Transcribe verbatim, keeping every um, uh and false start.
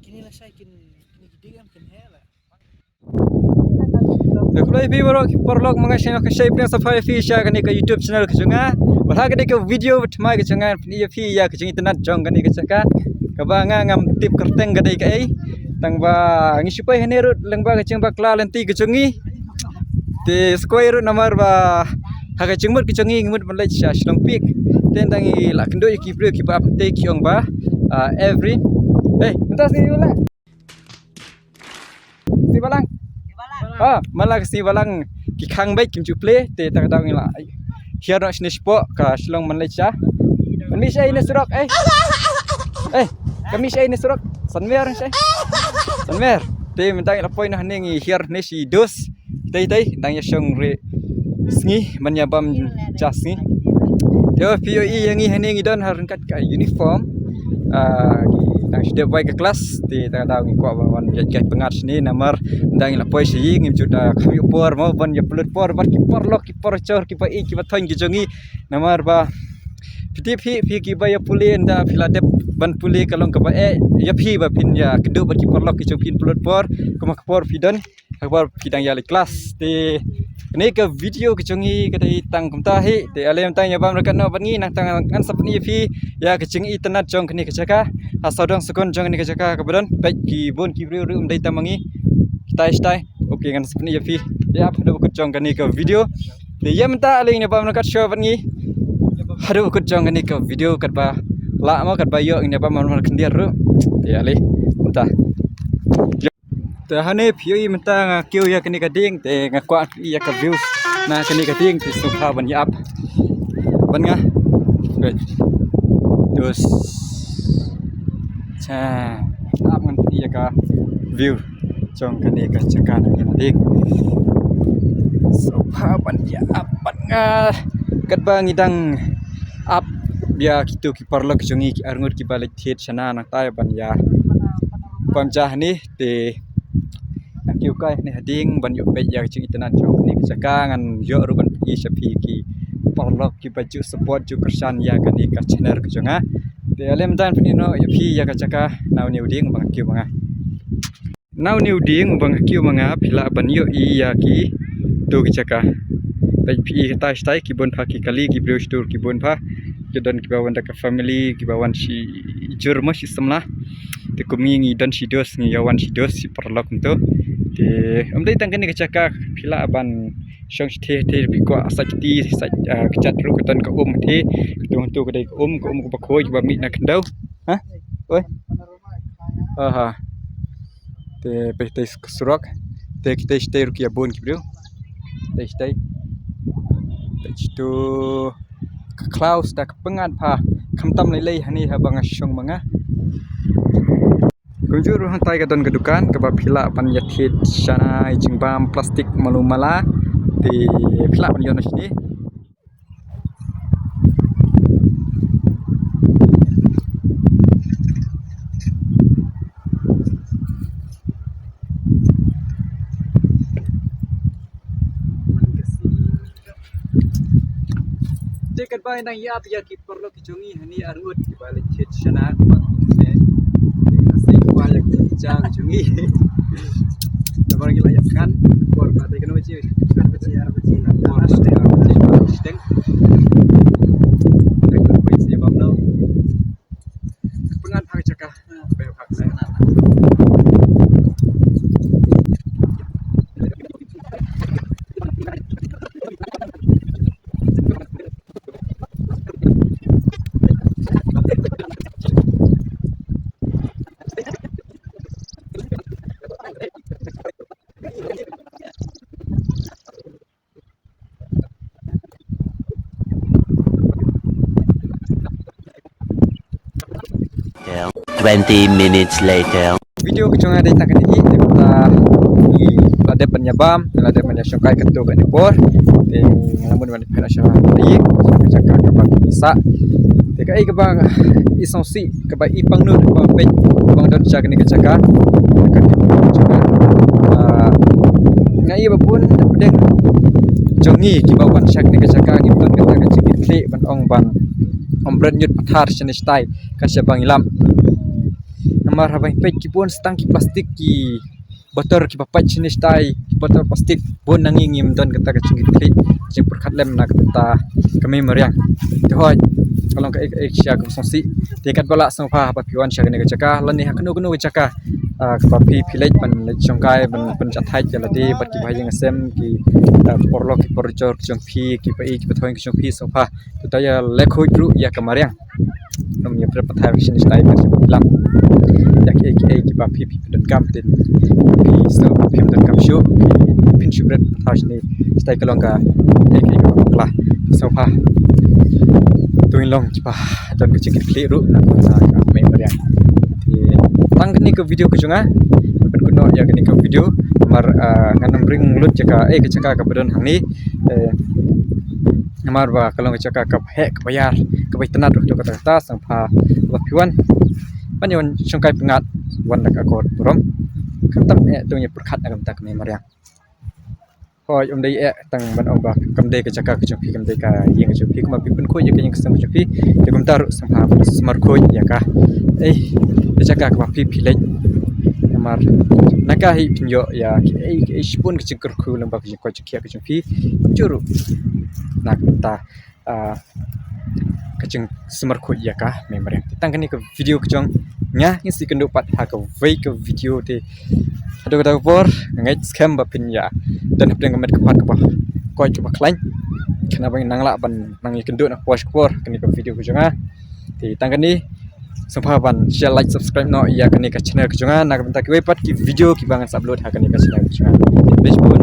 Kine la shai kin, kine ki dik em kin he la. Te khublei phi baroh ki paralok, ma nga sngewbha ka shai pdiang sngewbha ïa phi sha kane ka YouTube channel ka jong nga. Bad ha kane ka video ba thymmai ka jong nga, pyni ïa phi ïa ka jingitynnad jong kane ka jaka. Kaba nga ngam tip kyrteng ka dei kaei. Tang ba ngi shu poi hangne ruh lyngba ka jingbakla lynti ka jong ngi. Te sa kawei ruh namar ba ha ka jingmut ka jong ngi ngi mut ban leit sha Shillong Peak. Te tang ngi la kynduh ïa ki briew kiba ap te ki ong ba, ah, every, eh, mynta sngi u la. Sngi Balang. Ah, man la ka sngi Balang ki khang beit kim ju plie, te ta ka daw ngi la hiar noh shane shapoh ka Shillong ban leit sha. Ka mih shaei ne surok, eh? Eh, ka mih shaei ne surok? Sanmer shaei? Sanmer. Te mynta ngi la poi noh hangne ngi hiar ne shi dos. Tei tei dang ïa shong re sngi ban ïa bam ja sngi. Te phi ïohi ïa ngi hangne ngi don ha ryngkat ka uniform. Ah, ngi dang shu dep wai ka klas te ta ka daw ngi kwah ban ïa kai pyngngad shane namar dang ïa la poi sha ïing ngim ju da kham ïoh por mo ban ïa pynlut por bad ki paralok ki parajor kiba ïeit kiba thoiñ ki jong ngi namar ba phi tip hi phi kiba ïa pule ynda phi la dep ban pule ka long kaba eh ïa phi ba phin ïa kynduh bad ki paralok ki jong phin pynlut por kumba ka por phi don. Habar phi dang ïa leit klas te kane ka video ka jong ngi ka dei tang kumta hi te ale mynta ïa bam ryngkat noh bad ngi nangta ngan sa pyni ïa phi ïa ka jingitynnad jong kane ka jaka ha sawdong sukun jong kane ka jaka kaba don peit ki bun ki briew ruh ym dei tang ma ngi kitai shitai. Ok ngan sa pyni ïa phi ïa haduh ba kut jong kane ka video te ïa mynta ale ngin ïa bam ryngkat shuwa bad ngi haduh ba kut jong kane ka video katba lah mo katba ïoh ngin ïa bam mar mar khyndiat ruh te ale mynta. Te hangne phi ïohi mynta nga kiew ïa kane ka dieng te nga kwah ïa ka view na kane ka dieng te sngewbha ban ïa ap ban nga. Wait. Dos. Cha. Ap ngan ïa ka view jong kane ka jaka na kane ka dieng. Sngewbha ban ïa ap ban nga katba ngi dang ap ïa kito ki paralok jong ngi ki arngut kiba leit thied shana nangta ban ïa bam ja hangne. Te nga kiew kai ne hading ban ïoh peit ïa ka jingitynnad jong kane ka jaka ngan ïoh ruh ban pyni sha phi ki paralok kiba ju support ju kyrshan ïa kane ka channel ka jong nga. Te ale mynta pyni noh ïa phi ïa ka jaka na une u dieng ba nga kiew ma nga. Na une u dieng ba nga kiew ma nga phi lah ban ïohi ïa kito ki jaka. Peit phi katai shatai ki bun pha ki kali ki briew stur ki bun pha. Ki don kiba wan da ka family kiba wan shi jur mo shi samla. Te kum ngi ngi don shi dos ngi ïa wan shi dos shi paralok kumto. Te ym dei tang kane ka jaka phi lah ban shong shi the the phi kwah sait kti sait, ah, kjat ruh ka don ka um the. Kito kito ka dei ka um ka um kaba khoi kaba mih na khyndew. Ha? Oi. Aha. Te peit tei surok. Te kitei shtei ruh ki ïa bun ki briew. Tei shtei. Peit tu. Ka khlaw sda ka pyngngad pha khamtam lei lei hani haba nga shong ma nga. Kumjuh ruh hangtai ka don ka dukan kaba phi lah ban ïa thied shana i jingbam plastik malu mala. Te phi lah ban ïoh na shini. Te katba nang ïa pia ki paralok ki jong ngi hani arngut kiba leit thied shana kumba kumne. Te ka sei kumba ïa ki jong ngi. Namar ngi la ïa kan por ba te kano chi. Por ba te ar ba chi. Ar ba chi. Ar ba chi. Te ka sei bam no. Pyngan phang jaka. Twenty minutes later. Video ka jong nga dei tang kane hi, te mynta ngi la dep ban ïa bam, la dep ban ïa shongkai katto katne por. Te nga la mut ban phet sha ka ïing, sha ka jaka kaba ngi sa. Te kaei kaba i sngewsih kaba i pangnud kaba peit kaba don sha kane ka jaka. Kane ka jaka. Ah, nga i ba bun pdeng jong ngi kiba wan sha kane ka jaka ngi don kata ka jingkitkhlieh ban ong ban ym bret ñiut pathar shane shatai ka shaba ngi lam. Nga Mar haba peit ki bun stang ki plastik ki botol kiba pait shane shatai, ki botol plastik bun na ngi ngim don kata ka jingkitkhlieh jingpyrkhat lem na kata ka mei mariang. Te hoi ka long kaei kaei sha kaba sngewsih. Te katba lah sngewbha haba phi wan sha kane ka jaka lane ha kano kano ka jaka kaba phi phi leit ban leit shongkai ban pynjathait ïa lade bad kiba ha ïing ha sem ki paralok ki parajor ki jong phi kiba i kiba thoiñ ki jong phi sngewbha. Te to ïa leh khuid ruh ïa ka mariang. Ym ïa pyrkhat pathaw shisha shisha ka jingpyllait ïa kiei kiei kiba phi phi pyndonkam te phi sngewbha phim donkam shuh phin shu pyrkhat pathaw shisha shisha ka long kaei kaei kaba bakla. Sngewbha to ngin long kiba don ka jingkitkhlieh ruh na ka mei mariang. Te tang kane ka video ka jong nga pynkut noh ïa kane ka video. Mar ngan ym ring lut ïa kaei ka jaka kaba don hangne. Namar ba ka long ka jaka kaba heh kaba ïar kaba itynnad ruh. To kata kata sngewbha ba phi wan ban ïa wan shongkai pyngngad wan da ka akor burom. Khamtam eh to ngin ïa pyrkhat na ka bynta ka mei mariang. Hoi ym dei eh tang ban ong ba kam dei ka jaka ka jong phi kam dei ka ïing ka jong phi kumba phi pynkhuid ïa ka ïing ka sem ka jong phi. Te kumta ruh sngewbha sumar khuid ïa ka ei ka jaka kaba phi phi leit. Namar na ka hi phin ïoh ïa kiei kiei shibun ka jingkyrkhu lyngba ka jingkoit jingkhiah ka jong phi. Jur ruh na ka bynta ka jingsumar khuid ïa ka mei mariang. Te tang kane ka video ka jong nga ngin sa ïakynduh pat ha kawei ka video te haduh kata ka por nga ngeit skhem ba phin ïa don hapdeng ka met ka phad kaba koit kaba khlaiñ. Khnang ba ngin nang lah ban nang ïakynduh na ka por ka por kane ka video ka jong nga. Te tang kane sngewbha ban share like subscribe noh ïa kane ka channel ka jong nga na ka bynta kiwei pat ki video kiba ngan sa upload ha kane ka channel ka jong nga. Bye bye.